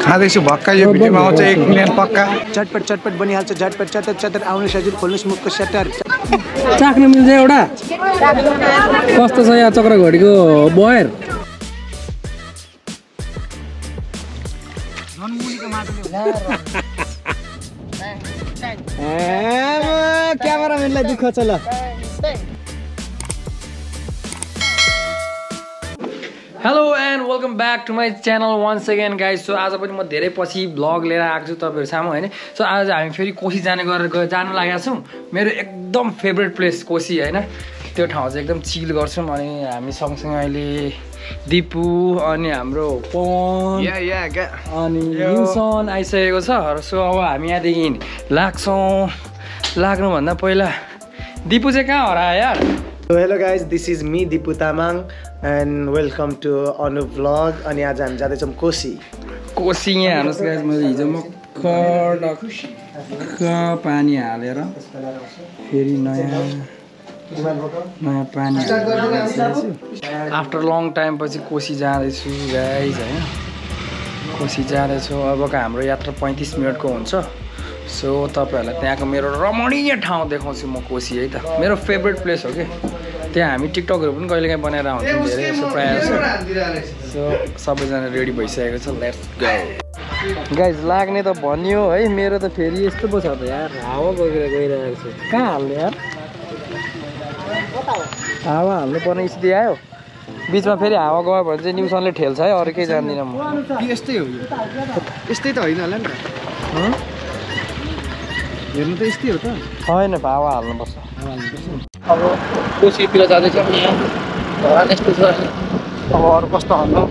खाँदैछु भक्का यो भिडियोमा आउँछ 1 मिलियन पक्का चटपट चटपट बनिहाल्छ झटपट चटर चटर आउने सजिलो खोल्नुहोस् मुखको सटर चाख्न मिल्छ एउटा कस्तो छ यहाँ चक्र घडीको बयर क्यामेराम्यानलाई दुःख छ ल hello and welcome back to my channel once again guys so आज पनि म धेरै पछि भ्लग लिएर आएको छु तपाईँहरू सामु होइन सो आज हामी फेरि कोसी जानु लागेका छौँ मेरो एकदम फेभरेट प्लेस कोसी होइन त्यो ठाउँ चाहिँ एकदम चिल गर्छौँ अनि हामी सँगसँगै अहिले दिपु अनि हाम्रो पवन अनि हिन्सन आइसकेको छ सो अब हामी यहाँदेखि लाग्नुभन्दा पहिला दिपु चाहिँ कहाँ हरायो यार hello guys this is me Dipu Tamang and welcome to Anu vlog अनि आज हामी जाँदैछौँ कोसी यहाँ हेर्नुहोस् गाइज मैले हिजो पानी हालेर फेरि नयाँ पानी आफ्टर लङ टाइम पछि कोसी जाँदैछु गाइज होइन कोसी जाँदैछु अबको हाम्रो यात्रा 35 मिनटको हुन्छ सो तपाईँहरूलाई त्यहाँको मेरो रमणीय ठाउँ देखाउँछु म कोसी है त मेरो फेभरेट प्लेस हो कि त्यहाँ हामी टिकटकहरू पनि कहिलेकाहीँ बनाएर आउँछौँ धेरै जस्तो प्रायः सो सबैजना रेडी भइसकेको छ लेट्स गो गाइज लाग्ने त भनियो है मेरो त फेरि यस्तो पो छ त यार हावा गइरहेको छ कहाँ हाल्ने यार हावा हाल्नु पर्ने स्थिति आयो बिचमा फेरि हावा गयो भने चाहिँ न्युसनले ठेल्छ है अरू केही जान्दिनँ म यस्तै हो यस्तै त होइन होला नि त हेर्नु त यस्तै हो त होइन हावा हाल्नुपर्छ अब कोसीतिर जाँदैछ यहाँ यस्तो छ अब अरू कस्तो हाल्नु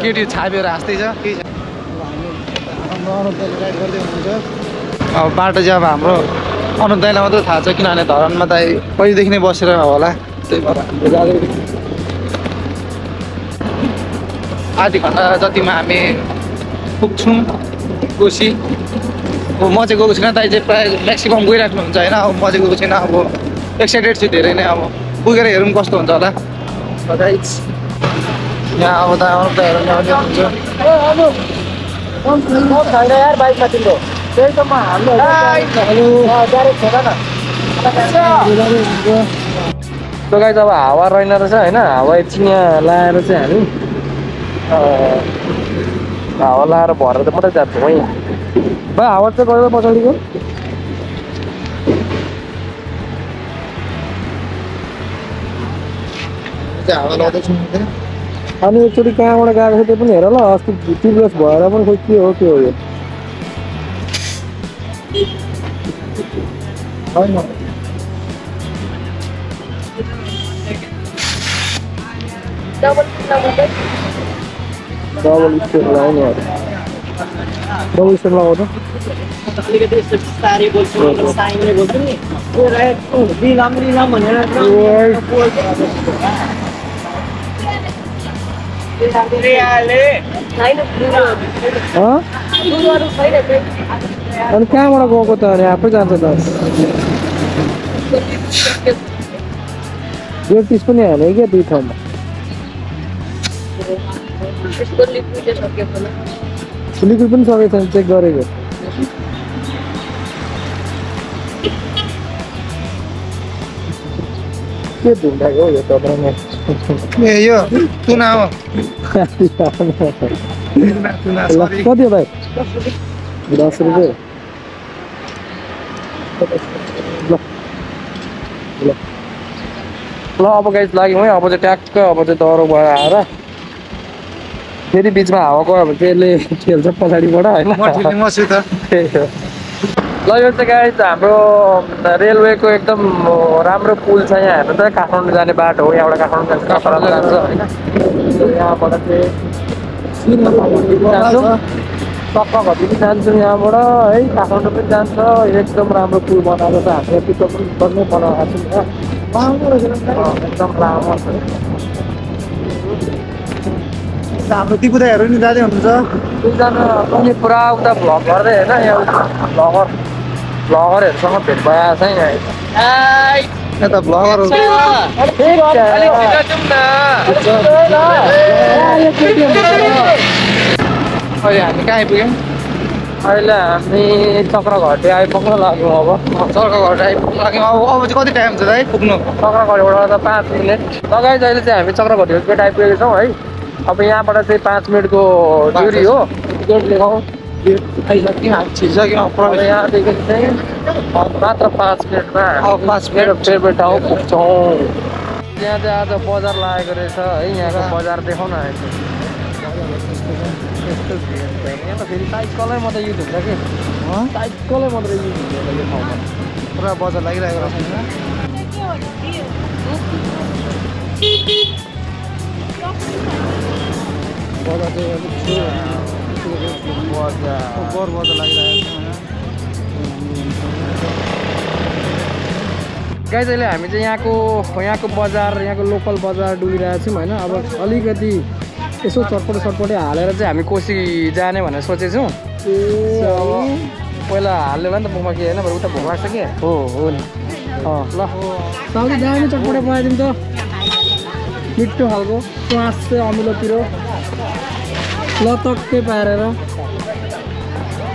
केटी छापेर हाँस्दै छ अब बाटो चाहिँ अब हाम्रो अनुप दाइलाई मात्रै थाहा छ किनभने धरानमा त पहिलेदेखि नै बसेर होला त्यही भएर हाम्रो जाँदै आधी घन्टा जतिमा हामी पुग्छौँ कोसी अब म चाहिँ गएको छुइनँ दाइ चाहिँ प्रायः म्याक्सिमम् गइराख्नुहुन्छ होइन अब म चाहिँ गएको छुइनँ अब एक्साइटेड छु धेरै नै अब पुगेर हेरौँ कस्तो हुन्छ होला यहाँ अब त अनुप दाइहरू यार बाइकमा तिम्रो त्यही त म हाम्रो त्यो गाई अब हावा रहेन रहेछ होइन हावा एकछिन यहाँ लाएर चाहिँ हामी हावा लाएर भरेर त मात्रै जान्छौँ है भाइ हावा चाहिँ गरेर पछाडिको हावा लाउँदैछौँ अनि एकचोटि कहाँबाट गएको छ त्यो पनि हेर ल अस्ति टिप्लस भएर पनि खोइ के हो यो होइन डबल स्टेप लगाउनु डबल स्टेप लगाउँछ अलिकति साह्रै बोल्छु साइनले बोल्छु नि रिलाम भनेर अनि कहाँबाट गएको त अनि आफै जान्छ त ब्रेक्टिस पनि हाने क्या दुई ठाउँमा लिक्विड पनि सकेको छैन चेक गरेको के धुँडाको हो यो तपाईँमा ए यो तुना हो कति हो भाइ 10 रुपियाँ ल अब गाइस लाग्यौँ है अब चाहिँ ट्याक्क अब चाहिँ दह्रो भएर आएर फेरि बिचमा हावा गयो भने चाहिँ यसले ठेल्छ पछाडिबाट होइन मसु त ल यो चाहिँ गाइस हाम्रो रेलवेको एकदम राम्रो पुल छ यहाँ हेर्नु त काठमाडौँ जाने बाटो हो यहाँबाट काठमाडौँ जान्छ होइन यहाँबाट चाहिँ टक्क घटी पनि जान्छौँ यहाँबाट है काठमाडौँ पनि जान्छ एकदम राम्रो पुल बनाएको छ हामीले पिकअप पनि गर्नै बनाएको छौँ एकदम लामो छ हाम्रो ती बुदाहरू नि दादै हुनुहुन्छ दुईजना पनि पुरा उता भ्लग गर्दै होइन यहाँ भ्लगर ब्लगरहरूसँग भेट भइरहेको छ है यता भ्लगरहरू अहिले हामी कहाँ आइपुग्यौँ? अहिले हामी चक्रघटी आइपुग्न लाग्यौँ अब चर्काघाट आइपुग्नु लाग्यौँ। अब चाहिँ कति टाइम छ दाइ पुग्नु? चक्रघटीबाट त 5 मिनट लगाइ अहिले चाहिँ हामी चक्रघटीको गेट आइपुगेको छौँ है। अब यहाँबाट चाहिँ 5 मिनटको दुरी हो। गेट लेखाउँ आइसक्यौँ हामी छिरिसक्यौँ अब प्रवेश। यहाँदेखि चाहिँ मात्र 5 मिनटमा अब 5 मिनट। मेरो फेभरेट ठाउँ पुग्छौँ। यहाँ चाहिँ आज बजार लागेको रहेछ है। यहाँको बजार देखाउन आएको यस्तो भिड छ। यहाँ त फेरि साइकलै मात्रै युज हुन्छ कि साइकलै मात्रै युज हुन्छ यो ठाउँमा। पुरा बजार लागिरहेको रहेछ होइन? बजार चाहिँ बर बजार लागिरहेको छ होइन? गाइज अहिले हामी चाहिँ यहाँको बजार यहाँको लोकल बजार डुलिरहेको छौँ होइन। अब अलिकति यसो चटपटे हालेर चाहिँ हामी कोसी जाने भनेर सोचेछौँ। पहिला हाल्यो होला नि त मुखमा के होइन उता भोक लाग्छ कि हो नि ल साउदी दामी चटपटे बनाइदिउँ त मिठो खालको स्वास चाहिँ अमिलो पिरो लतक्कै पारेर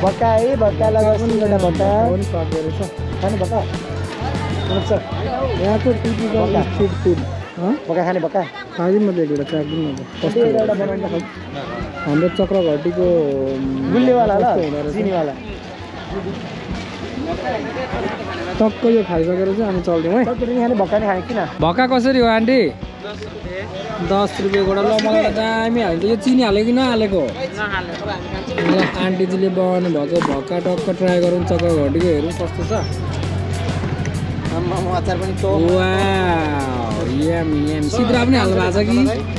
भक्का है भक्का लगाउँछु एउटा भक्का पनि सक्दो रहेछ। खाने भक्का यहाँको टिपिकल स्ट्रिट फुड भक्का खाने भक्का खाइदिउँ न त एक एउटा चाखिदिउँ न त कस्तो एउटा बनाउनु त हाम्रो चक्रघटीको गुल्लेवाला ल कस्तो हुँदो रहेछ। चिनीवाला टक्क यो खाइसकेर चाहिँ हामी चल्दिउँ है। चटपटी खाने भक्का नि खाने किन भक्का कसरी हो आन्टी? 10 रुपियाँ गोडा। ल मलाई त दामी हाल्छ। यो चिनी हालेको कि नहालेको? ल आन्टीजीले बनाउनु भएको भक्का टक्क ट्राई गरौँ। चक्रघटीको हेरौँ कस्तो छ। आम्मा अचार पनि टो वाउ यम सिद्रा पनि हाल्नु भएको छ कि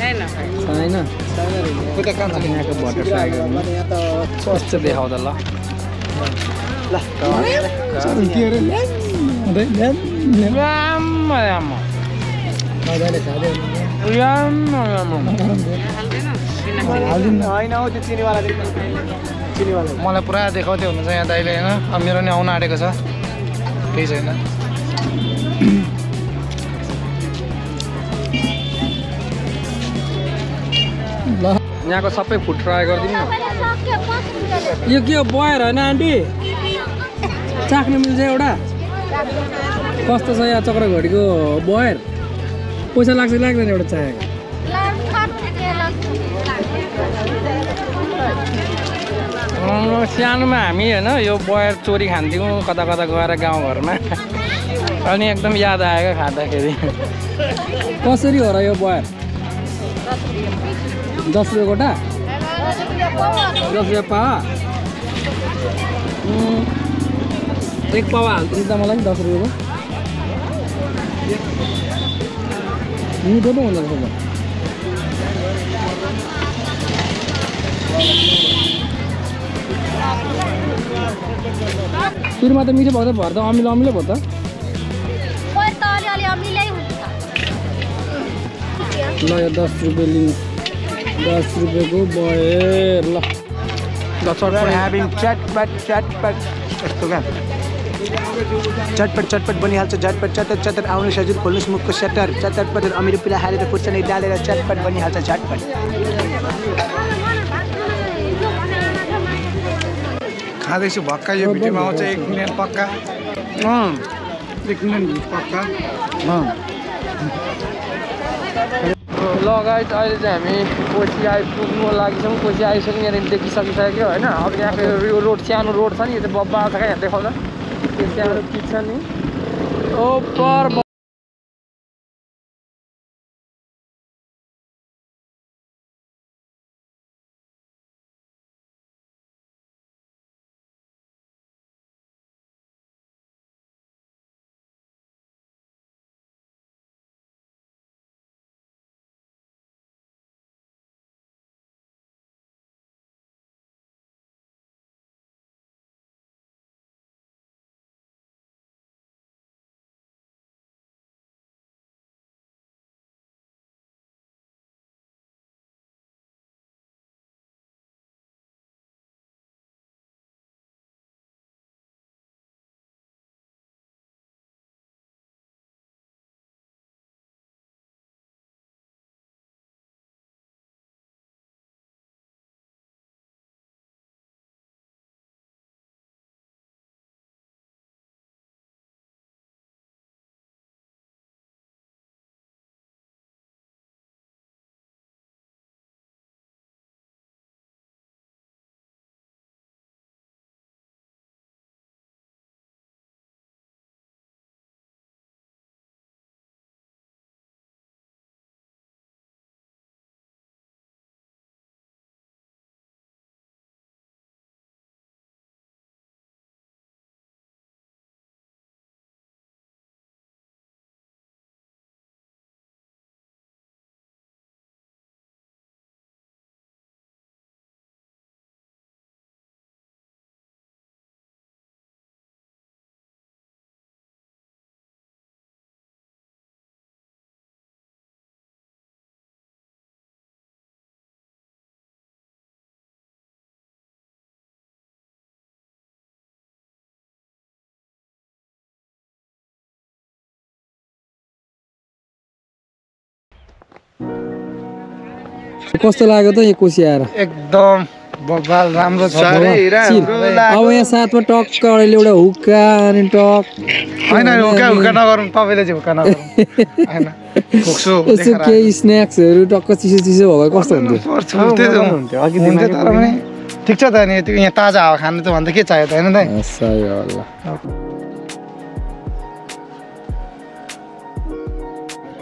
छैन? उता काम छ यहाँको भट्टर ट्राई गरौँ। यहाँ त कस्तो देखाउँदा ल ल के अरे होइन हौ त्यो चिनीवाला चिनीवाला मलाई पुरा देखाउँदै हुनुहुन्छ यहाँ दाइले होइन? अब मेरो नि आउनु आँटेको छ केही छैन। ल यहाँको सबै फुड ट्राई गरिदिनु न। यो के हो बयर होइन आन्टी? चाख्नु मिल्छ एउटा कस्तो छ यहाँ चक्रघटीको बयर? पैसा लाग्छ कि लाग्दैन एउटा चाहेको? सानोमा हामी होइन यो बयर चोरी खान्थ्यौँ कता कता गएर गाउँघरमा अनि एकदम याद आएको खाँदाखेरि। कसरी हो र यो बयर? 10 रुपियाँ गोटा 10 रुपियाँ पावा। एक पावा हालिदिनु त मलाई 10 रुपियाँको। मिठो पो हुँदो रहेछ सुरुमा त मिठो भएको भएर त अमिलो अमिलो भयो त। ल यो 10 रुपियाँ लिनु। 10 रुपियाँको बयर ल having चटपट यस्तो क्या चटपट बनिहाल्छ। झटपट चटर चटर आउनु सजिलो खोल्नुहोस् मुखको सटर चटर पटर अमिरो पिला हालेर खुर्सानी डालेर चटपट बनिहाल्छ झटपट। खाँदैछु भक्का। यो भिडियोमा आउँछ 1 मिलियन पक्का। 1 मिलियन भ्युज पक्का। ल गाइस अहिले चाहिँ हामी कोसी आइपुग्नु लागि छौँ। कोसी आइसक्यो यहाँनिर देखिसकिसक्यो होइन। अब यहाँको यो रोड सानो रोड छ नि यो चाहिँ बब्बा छ क्या यहाँ देखाउँदा त्यो सानो चिज छ नि ओ पर कस्तो लाग्यो त यो कोसी आएर एकदम बबाल राम्रो छ चिल। अब यहाँ साथमा टक्क अडेले एउटा हुक्का अनि टक होइन हुक्का नगरौँ तपाईँले चाहिँ हुक्का नगरौँ होइन खोक्सो यसो केही स्न्याक्सहरू टक्क चिसो चिसो भयो कस्तो हुन्थ्यो हुन्थ्यो तर पनि ठिक छ त नि यहाँ ताजा हावा खानु त भन्दा के चाहियो त होइन त सही होला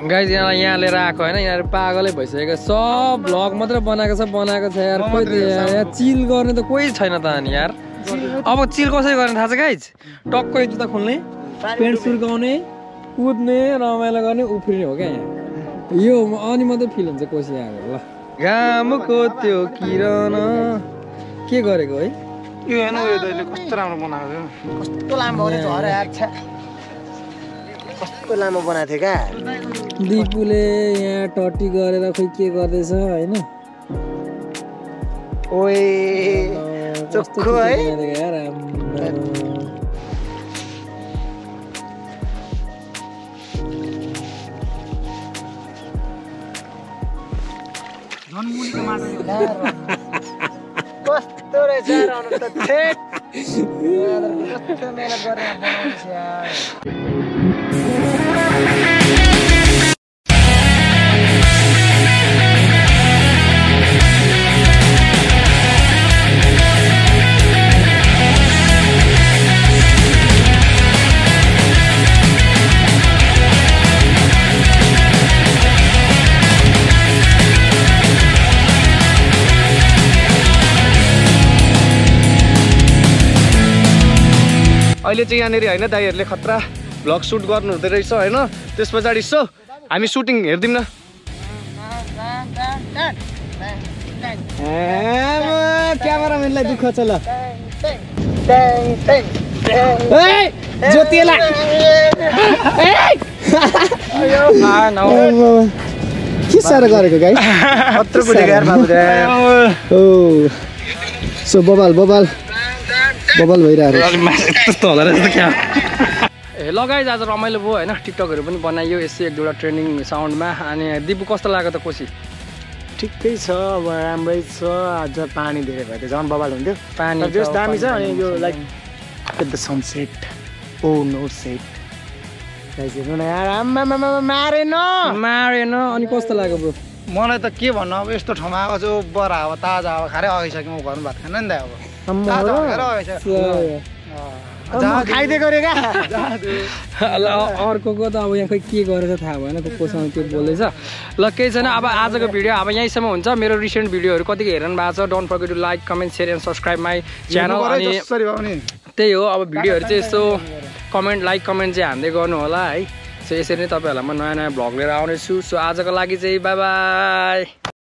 गाइज यहाँ लिएर आएको होइन यिनीहरू पागलै भइसकेको सब भ्लग मात्रै बनाएको छ यार खोइ त यहाँ चिल गर्ने त कोही छैन त अनि यार अब चिल कसरी गर्ने थाहा छ गाइज टक्कै जुत्ता खोल्ने पेन्ट सुर्काउने कुद्ने रमाइलो गर्ने उफ्रिने हो क्या यहाँ यो अनि मात्रै फिल हुन्छ कोसी आएको ल घामको त्यो किरण के गरेको है यो हेर्नु यो तैँले कस्तो राम्रो बनाएको थियो कस्तो लामो हो रे झरे यार छ्या कस्तो लामो बनाएको थियो क्या दिपुले यहाँ टट्टी गरेर खोइ के गर्दैछ होइन ओए चोखो है यार कस्तो रहेछ यार अनुहार त छेट कस्तो मेहनत गरेर बनाउँछ यार अहिले चाहिँ यहाँनिर होइन दाइहरूले खतरा भ्लग सुट गर्नु हुँदो रहेछ होइन त्यस पछाडि यसो हामी सुटिङ हेरिदिउँ न क्यामेराम्यानलाई दुःख छ ल ज्योतिला के साह्रो गरेको गाई सो बबाल भइरहेको त्यस्तो होला रहेछ क्या ए लगाइज आज रमाइलो भयो होइन टिकटकहरू पनि बनाइयो यसो एक दुईवटा ट्रेन्डिङ साउन्डमा अनि दिपु कस्तो लाग्यो त कोसी ठिकै छ अब राम्रै छ आज पानी धेरै भयो त्यो झन् बबाल हुन्थ्यो पानी जस दामी छ अनि यो like the sunset oh no set मारेन अनि कस्तो लाग्यो ब्रो मलाई त के भन्नु अब यस्तो ठाउँमा आएको छु बर हावा ताजा हावा खाएरै अगाइसक्यो म घरमा भात खान नि त अब ताजा हावा खाएर अगाइसक्यो खाइदिएको रे क्या अर्को त अब यहाँ खोइ के गरेर थाहा भएन कोसँग त्यो बोल्दैछ ल केही छैन अब आजको भिडियो अब यहीँसम्म हुन्छ मेरो रिसेन्ट भिडियोहरू कतिको हेर्नु भएको छ don't forget to like comment share and subscribe my channel अनि त्यही हो अब भिडियोहरू चाहिँ यस्तो लाइक कमेन्ट चाहिँ हान्दै गर्नु होला है सो यसरी नै तपाईँहरूलाई म नयाँ भ्लग लिएर आउनेछु सो आजको लागि चाहिँ बाई बाई